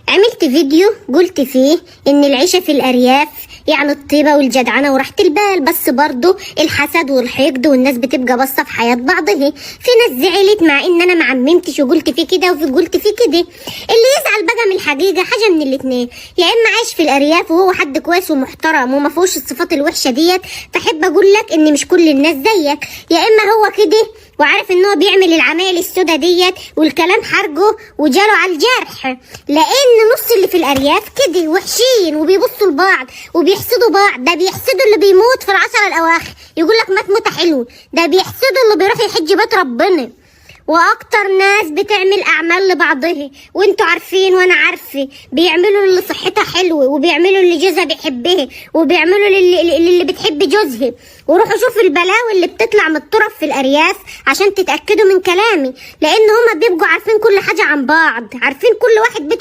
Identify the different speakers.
Speaker 1: عملت فيديو قلت فيه ان العيشة في الارياف يعني الطيبة والجدعنة وراحة البال، بس برضو الحسد والحقد والناس بتبقى باصة في حياة بعضها. في ناس زعلت مع ان انا ما عممتش وقلت فيه كده وفي قلت فيه كده. اللي يزعل بقى من الحقيقة حاجة من الاتنين، يا اما عايش في الارياف وهو حد كويس ومحترم وما فيهوش الصفات الوحشة ديت، فحب اقول لك ان مش كل الناس زيك، يا اما هو كده وعارف ان هو بيعمل العمايل السودا ديت والكلام حرجه وجاله على الجرح. لان نص اللي في الارياف كده وحشين وبيبصوا لبعض وبيحسدوا بعض. ده بيحسدوا اللي بيموت في العشرة الاواخر، يقول لك مات موته حلو. ده بيحسدوا اللي بيروح يحج بيت ربنا. واكتر ناس بتعمل اعمال لبعضها، وانتوا عارفين وانا عارفه، بيعملوا اللي صحتها حلوة، وبيعملوا اللي جوزها بيحبها، وبيعملوا للي بتحب جوزها. وروحوا شوفوا البلاوي اللي بتطلع من الطرف في الارياف عشان تتاكدوا من كلامي، لان هما بيبقوا عارفين كل حاجة عن بعض، عارفين كل واحد بيته